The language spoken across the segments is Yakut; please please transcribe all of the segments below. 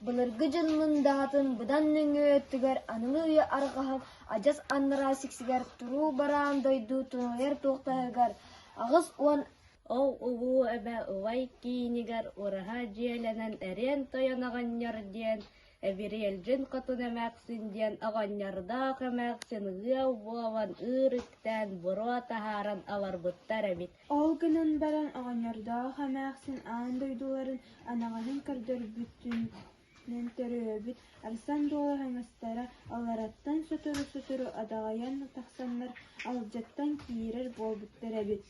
Былыргы дьон мындаатын быдан нөҥүө өттүгэр аныгы үйэ арҕаһын адьас анараа сиксигэр туруу бараан дойду туһуйар туохтаһыгар 80 Ол улуу эбэ Ылай киинигэр ураһа дьиэлэнэн эриэн тойон оҕонньор диэн, Эбириэлдьин хотун эмээхсин диэн оҕонньордоох эмээхсин ыал буолан ыыр үктээн буруо таһааран олорбуттар эбит. Ол гынан баран оҕонньордоох эмээхсин аан дойдуларын анаҕаһын көрдөрбүтүнэн төрөөбүт Арсан Дуола хаҥастара аллараттан сотору-сотору адаҕайан тахсаннар алдьаттан киирэр буолбуттар эбит.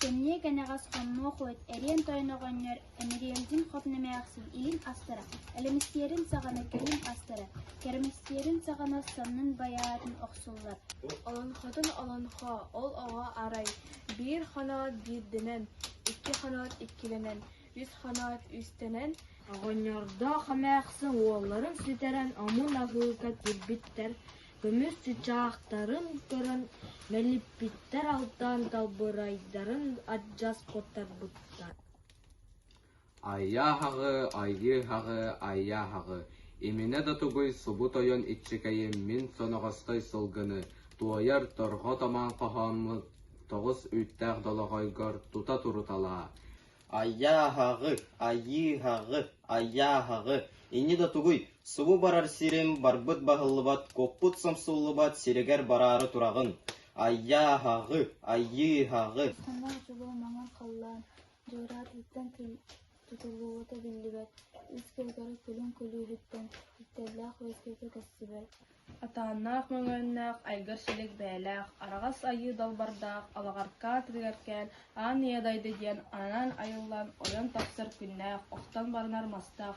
Кэмниэ кэнэҕэс хоммуох уот эриэн тойон оҕонньор Эмириэлдьин хотун эмээхсин илин астара, элэмэстиэрин саҕана кэлин астара, кэрэмэстиэрин саҕана саннын байаатын охсуллар. Олоҥхотун олоҥхо, ол оҕо арай, биир хоноот биирдэнэн, икки хоноот иккилэнэн, үс хоноот үстэнэн Оҕонньордоох эмээхсин уолларын сүтэрэн омун аһыыка киирбиттэр, көмүс чыычаахтарын көрөн мэлиппиттэр алтан талбырайдарын адьас куоттарбыттар. Айааһаҕы, айыыһаҕы, айааһаҕы, иминэ да тугуй субу тойон иччикэйим мин соноҕостой сылгыны, туойар торҕо томоон хоһооммут тоҕус үүттээх долоҕойгор тута туруталаа. Айааһаҕы, айыыһаҕы, айааһаҕы, инньэ да тугуй, субу барар сирим барбыт баһыллыбат, куоппут сомсуллубат сиригэр бараары тураҕын. Айааһаҕы, айыыһаҕы. Ханна дьолуо маҥан халлаан, дьуораатыттан тутуллубута биллибэт, үс көлгөрө күлүҥ күлүүһүттэн, киттэллээх үөскүүтэ көстүбэт. Атааннаах мөҥүөннээх, айгыр-силик бэйэлээх, араҕас айыы далбардаах, алаҕаркаа тыгыркээн, аан ийэ дайды диэн ананан айыллан ойон тахсар күннээх, охтон баранар мастаах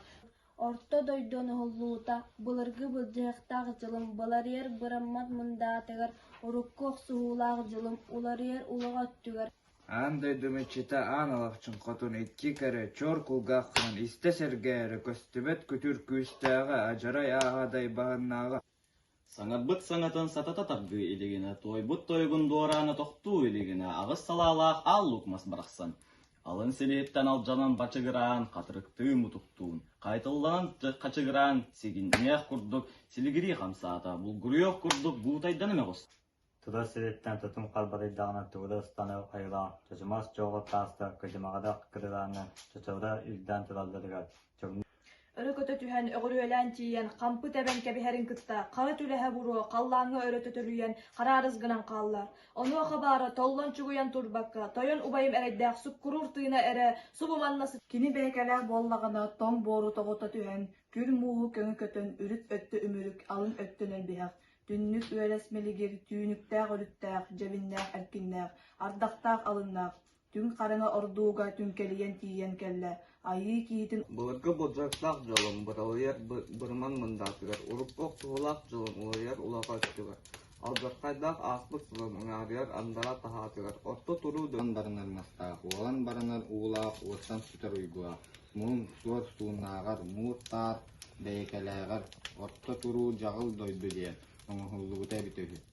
Орто дойду оҥоһуллуута былыргы былдьаһыктаах дьылым быларыйар быраммат мындаатыгар, урукку охсуһуулаах дьылым уларыйар улаҕа өттүгэр Аан дойду мүччүтэ Аан Алахчын хотун икки кэрэ, чуор кулгааххынан истэ сэргээри көстүбэт күтүр күүстээҕэ, адьарай ааһа дайбаһыннааҕа Саҥарбыт саҥатын сатата тардыы илигинэ, туойбут тойугун дуораана тохтуу илигинэ аҕыс салаалаах аал луук мас барахсан алын силиһиттэн алдьанан бачыгыраан, хатырыктыы мутуктуун, хайтылланан хачыгыраан, сигинниэх курдук силигирии хамсаата, булгуруйуох курдук буутайдана мөҕүс. Тутар сириттэн тутум харбатыйдаҕына тугу да ыстаныах айылаах чочумаас чоҕу тааста кыдьымаҕада кырылааннар чочоҕо үрдээн туралларыгар чуҥнуу Өрө көтө түһэн, өҕүрүөлээн тиийэн, хампы тэбэн кэбиһэрин кытта, хара түлэһэ буруо халлааҥҥа өрө төтөлүйэн, хараарыс гынан хаалла. Онуоха баара толлон чугуйан турбакка, тойон убайым эрэйдээх суккуруур тыына эрэ субу манна Кини бэйэкэлээх буоллаҕына, тоҥ буору тоҕута түһэн, күр мууһу көҥү көтөн, үрүт өттө үмүрүк, алын өттө нөлбиһэх, түннүк үөлэс мэлигир, түүнүктээх өлүктээх, дьэбиннээх эркиннээх, ардахтаах алыннаах, түҥ хараҥа ордууга түҥкэлийэн тиийэн кэллэ, айыы киһитин Былыргы былдьаһыктаах дьолум быралыйар бырыман мындаатыгар, урукку охсуһуулаах дьолум уларыйар улаҕа өттүгэр, алдьархайдаах ааспыт сылым уҥаарыйар андараа таһаатыгар, орто туруу баранар мастаах, уолан баранар уулаах, уоттан сүтэр уйгулаах, муҥ, суор сууннааҕар, муур-таар бэйэкэлээҕэр, орто туруу дьаҕыл дойду диэн оҥоһуллубута эбитэ үһү.